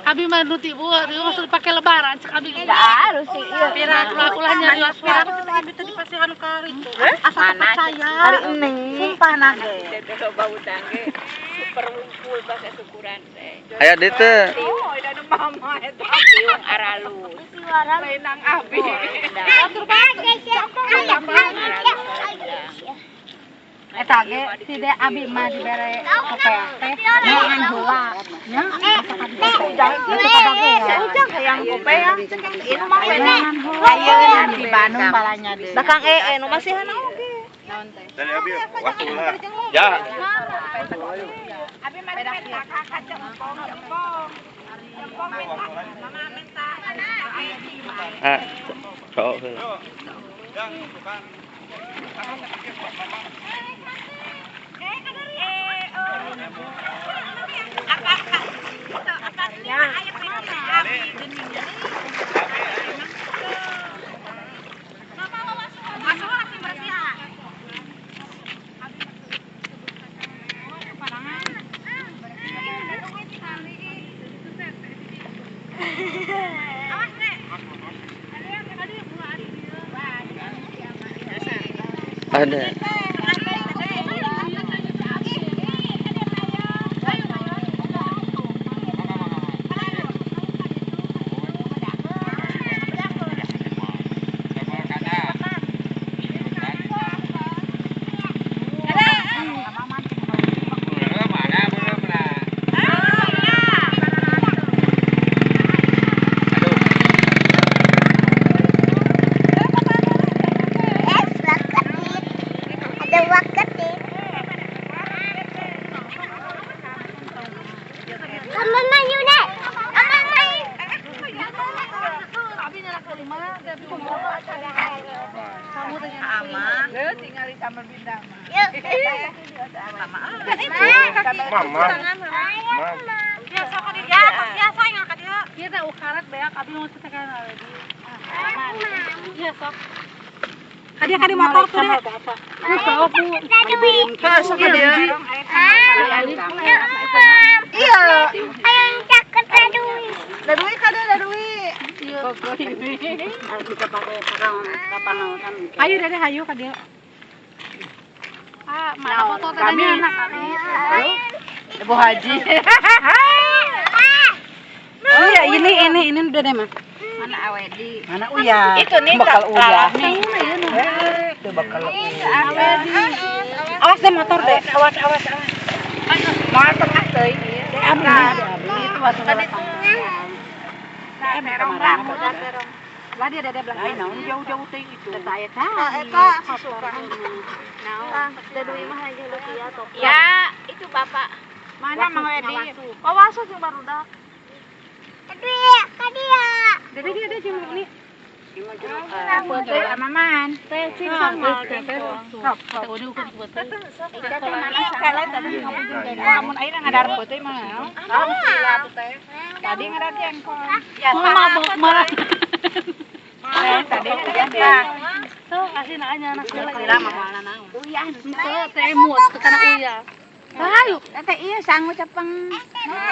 Abi mah nu ti Bu, masuk dipake lebaran cek abi. Harus sih. Pira ulah nyari Pira teh tadi pasihan ka itu. Asa percaya. Hari ini. Sumpah nah ge. Loba utang ge. Perwungkul bahasa syukuran teh. Aya deui teh. Oh, da nu mama eta tiung aralus. Lain nang abi. Eta ge si de abi mah dibere kopeah teh neangan heula nya. Ujang hayang kopeah Ieu mah ayeuna di Bandung balanya deui. Da Kang ee nu masihan oge. Dari abi waktu lah. Ya. Abi mah minta ka jempong jempong. Jempong minta mama minta. Ah, cowok heula. Ada. Mama. Biasa yang ka dia. Ieu teh ukarat beak abi mau setekan lagi. Iya sok. Ka dia ka di motor tuh deh. Sok Bu. Sok ka dia. Iya. Ayang cakep dadui. Dadui ka dia dadui. Ayo dede hayu ka dia. Ah, mana foto tadi anak kami. Ibu Haji. Oh ya ini udah deh mah. Mana Awedi? Mana Uya? Itu nih bakal Uya. Itu bakal Uya. Awas deh motor deh. Awas awas awas. Mau tengah teuing ieu. Itu waktu Tadi tuh. Terong terong. Lah dia dede belakang. Naon jauh-jauh teh itu. Eta eta. Eta suka. Naon? Dadui mah lagi rupiah topi. Ya, itu Bapak. Mana Mang Wedi? Wawasu jeung barudak. Dadui, ka dia. Dede dia dede jeung ini. Teh amaman. Teh cing sama teh. Sok, teh udah ukur buat teh. Lamun ayeuna ngadar peuteui mah. Tadi ngadar jengkol. Ya, Mama marah. Tadi ngadar jengkol. Tuh, kasih nanya anak Sila mah moal naon. Uya. Tuh, teh emut ke kana uya. Ayo, Teh iya sangu cepeng.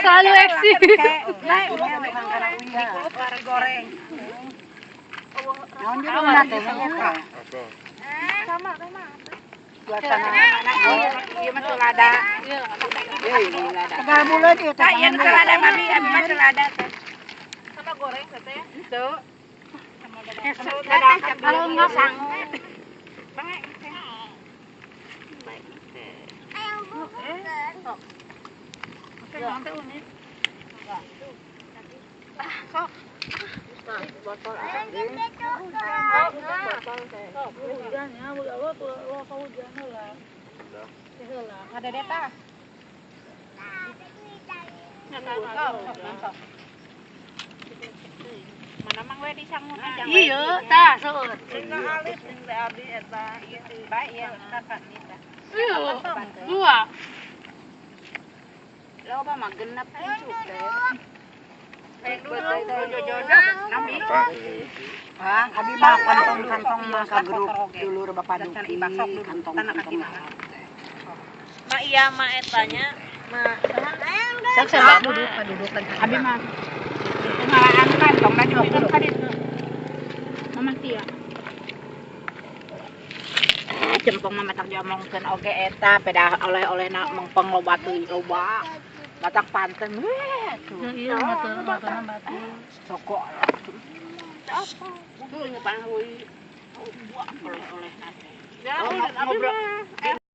selalu eksis. Goreng. Naon judulna teh? Sama teh mah. Suasana. Ieu mah celada. Tegal buleud ieu teh. Tah ieu celada mami, abi mah celada teh. Sama goreng teh ya. Henteu. Kalau enggak sangu. Ayang bukan. Hujannya, Allah tuh hujan heula. Heula. Ada deta. Mana Mang Wedi sangu aja. Iya, tah seueur. Alit jeung teh abdi eta ieu bae ieu kakak nita. Iya, dua. Loba mah genep incu teh. Bang, abi mah kantong-kantong mah ka grup dulur Bapak Duki, kantong-kantong. Ma iya ma etanya Sok sama duduk, duduk kan. Abi mah ngalaan kan tong na dipikeun ka ditu. Mama tia. Cempong mah matak diomongkeun oge eta peda oleh-olehna mengpeng loba teuing loba. Matak panten we tuh. Iya, batu batu. Soko. Tuh ini pan hui. Oleh-olehna teh. Ya, Ngobrol.